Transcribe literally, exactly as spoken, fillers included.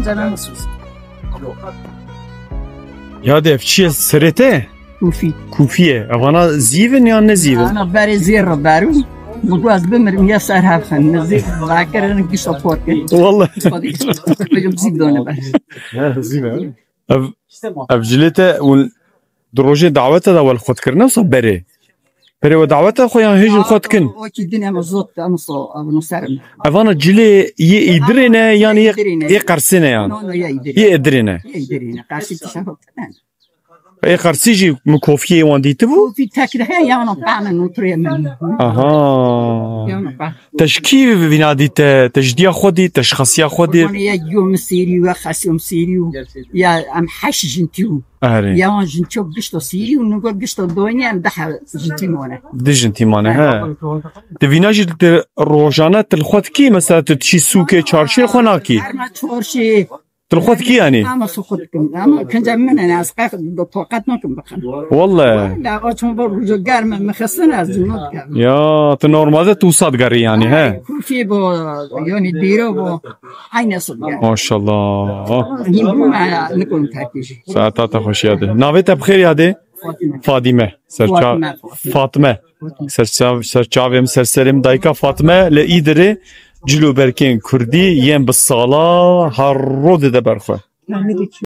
Canım. Ya de ev çi ye, serê te? Kufi. Kufiye. Evana zîvin ya ne zîvin? Ana berê zêr re berû. Min got ez bimirim ya ser hev xin. Min zîv rakirin gişta porkin. Vallahi. Bêjim zîv done ber. Zîv e. Ev, ev cilê te û di rojê dawete de wel xwe dikirine wisa berê. Berê we dawete xwe yan hêj li xwe dikin? O ki din em zot, em so, em no serim. Evana cilê yê îdirê ne yan yê, yê qersê ne yan? No, no, yê îdirê. Yê îdirê ne. Yê îdirê ne. Qersî tişa hok. Ê qersî jî min kofiyê wan dîtibû? Kofî tek de he, yana pehne nûtrê min. Aha. Yana pehne. Te ji kî vîna dîte? Te ji diya xwe dî, te ji xesiya xwe dî? Qurbanê ya yo min sêrî û ya xesiyom sêrî û ya em heş jintî û. Erê. Ya wan jintî gişto sêrî û nigo gişto doyni em deh jintî mane. Di jintî mane, he. Di vîna jî di rojane tu li xwe dikî, mesela tu diçî sûkê çarşê xwe nakî? Her me çarşê Tu li xwe dikî yanî? Ama xwe dikim. Ama kinca min ne, ez qe toqet nakim bikim. Wallahi. La o çon bo rujo germe mi xistin ez cuma dikim. Ya, tu normalde tu wisa digerî yanî, he? Kufî bo, yani dîro bo. Aynı sub yani. Maşallah. Hîn bû me nikum terkî jî. Saeta te xweş yade. Navê te bi xêr yade? Fatime. Fatime. Serçav-, Fatime. Fatime. Serçav-, serçavê min ser serê min dayika Fatime li Îdirê cil û berkên kurdî yên bi sala her ro dide ber xwe.